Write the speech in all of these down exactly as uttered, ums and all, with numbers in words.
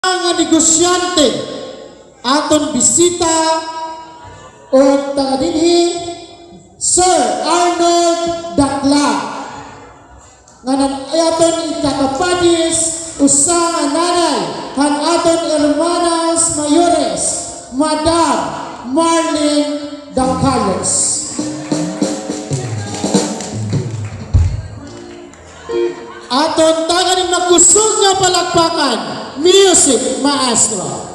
Mga negosyante, aton bisita, o taga dinhi, Sir Arnold Daklag. Ngan an aton ikakapadis, usa nga nanay han aton hermanas mayores, Madam Marlene Dacalos. Aton tagan hin makusog nga palakpakan, music maestro.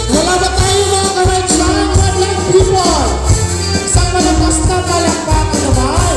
Wala ba tayo, mga kabayan, madlang people? Isang malakas na palakpakan naman.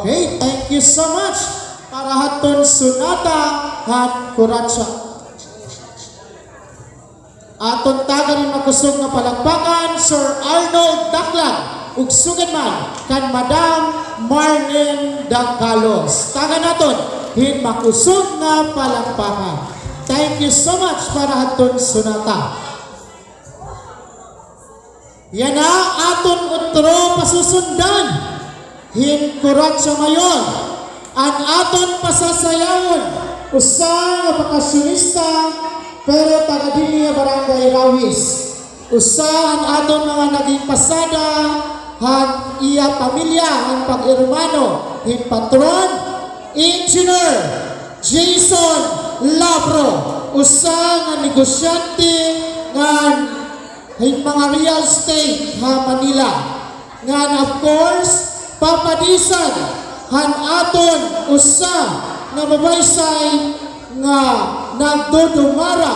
Okay, thank you so much para hadton sonata han kuratsa. Aton tagan hin makusog nga palakpakan, Sir Arnold Daklag, ug sugad man kan Madam Marlene Dacalos. Tagan naton hin makusog nga palakpakan. Thank you so much para hadton sonata. Yana aton utro pasusundan hin Kuratsa Mayor, an aton pasasayawon, usa nga bakasyonista, pero taga dinhi ha Barangay Rawis. Usa an aton mga naging pasada han iya pamilya, han pag-ermano hin patron, Engineer Jason Labro, usa nga negosyante ngan hin mga real estate ha Manila. Ngan, of course, papadisan han aton usa nga mabaysay nga nagdudumara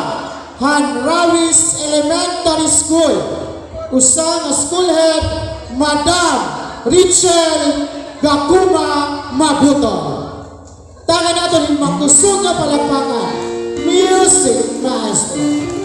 han Rawis Elementary School, usa nga school head, Madam Rachel Gakuma Mabuto. Tagan naton hin makusog nga palakpakan. Music, maestro.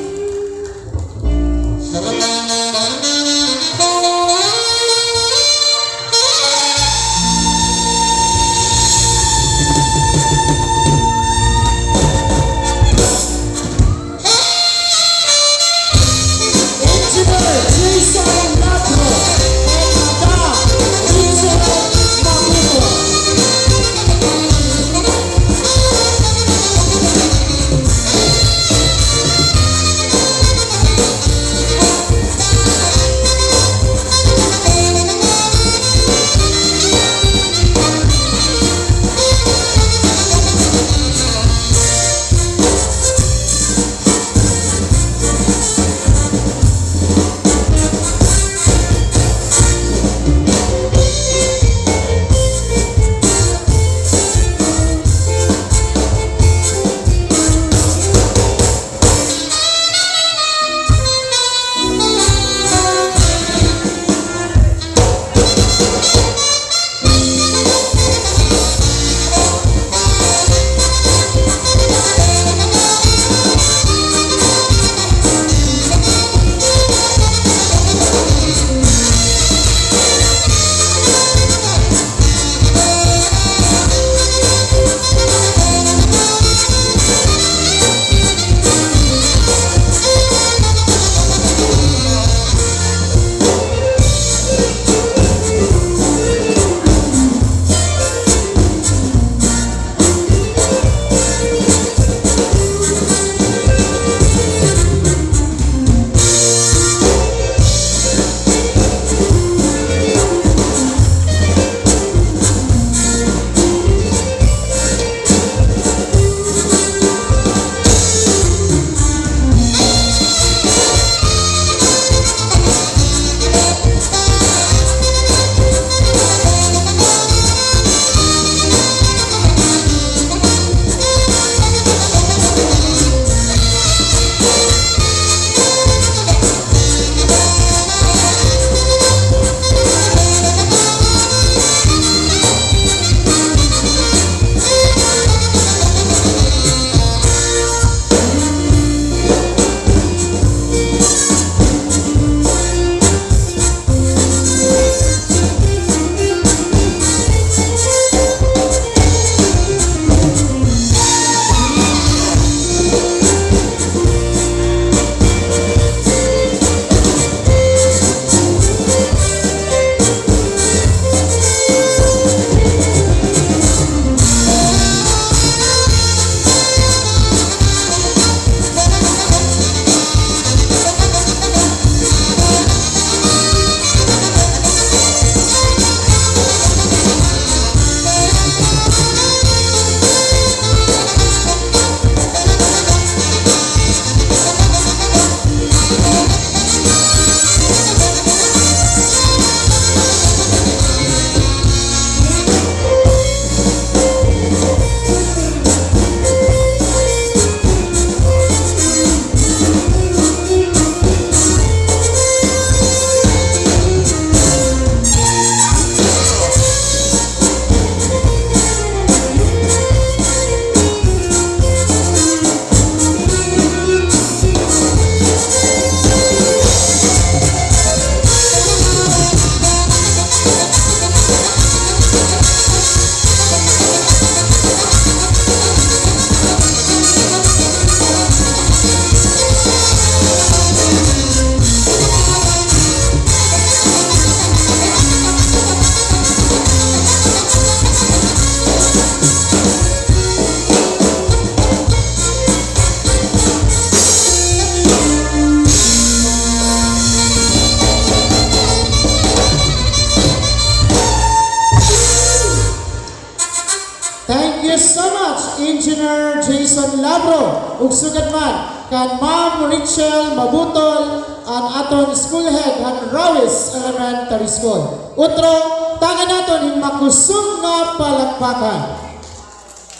Thank you so much, Engineer Jason Labro. Ug sugad man kan Ma'am Rachel Mabutol, an aton school head han Rawis Elementary School. Utro, tagan naton hin makusog nga palakpakan.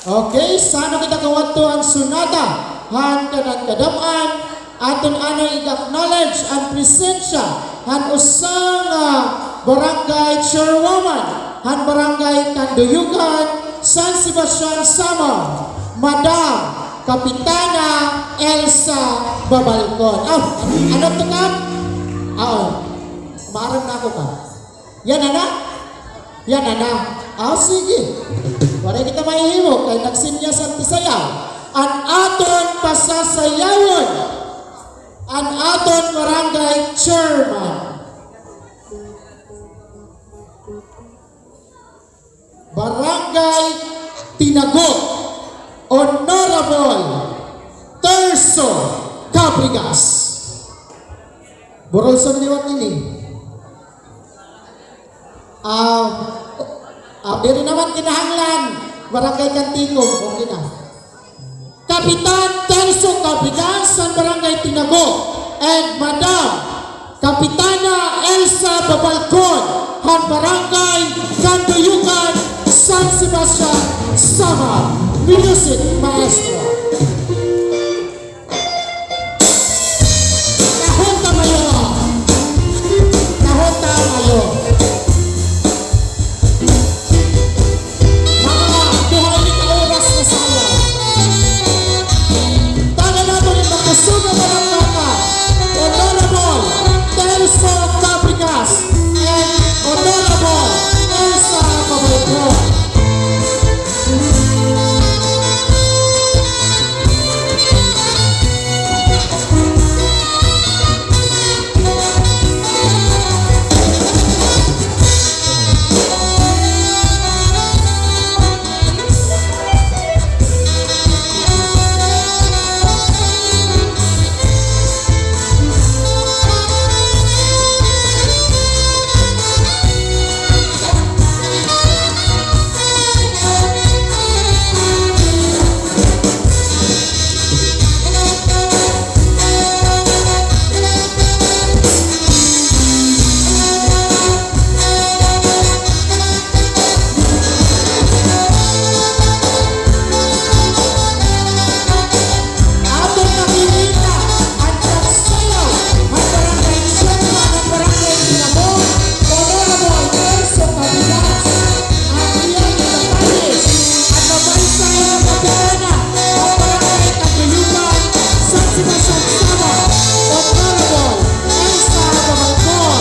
Okay, san-o kita kawadto han sunata han kanan kadam-an, aton anay ig-acknowledge an presensya han usa nga barangay chairwoman han Barangay Canduyugan, San Sebastian, Samar, Madam Kapitana Elsa Babalcon. Ah, ano to ka? Oo. Maaram na ako ka. Yana na? Yana na? Ah, sige. Waray kita mahihimo kay nagsinyas an tisayaw. An aton pasasayawon, an aton barangay chairman, Barangay Tinago, Honorable Terso Cabregas. Burol sa liwat ini. Ah, ah, diri naman kinahanglan, Barangay Canticum, okay na. Kapitan Terso Cabregas han Barangay Tinago, and Madam Kapitana Elsa Babalcon han Barangay Canduyugan, San Sebastian, Samar. Music, maestro. Kahon ta, mayo. Kahon ta, mayo. Mga duha ini ka oras na sayaw. Tagan naton ini makusog nga palakpakan. Honorable Terso Cabregas and Honorable Elsa Babalcon. Aton nakikita an pagsayaw han Barangay Chairman han Barangay Tinago, Honorable Terso Cabregas. An iya ginapayis an mabaysay nga kapitana han Barangay Canduyugan, San Sebastian, Samar, Honorable Elsa Babalcon.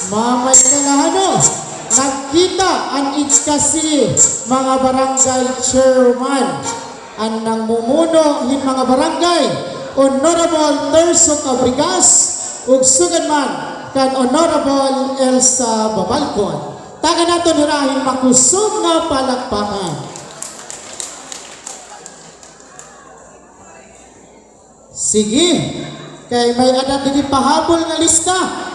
Mamay kalahan, nagkita an igkasi mga barangay chairman, an namumuno hin mga barangay, Honorable Terso Cabregas, ug sugad man kan Honorable Elsa Babalcon. Tagan naton hira hin makusog nga palakpakan. Sige, kay may-ada didi pahabol nga lista.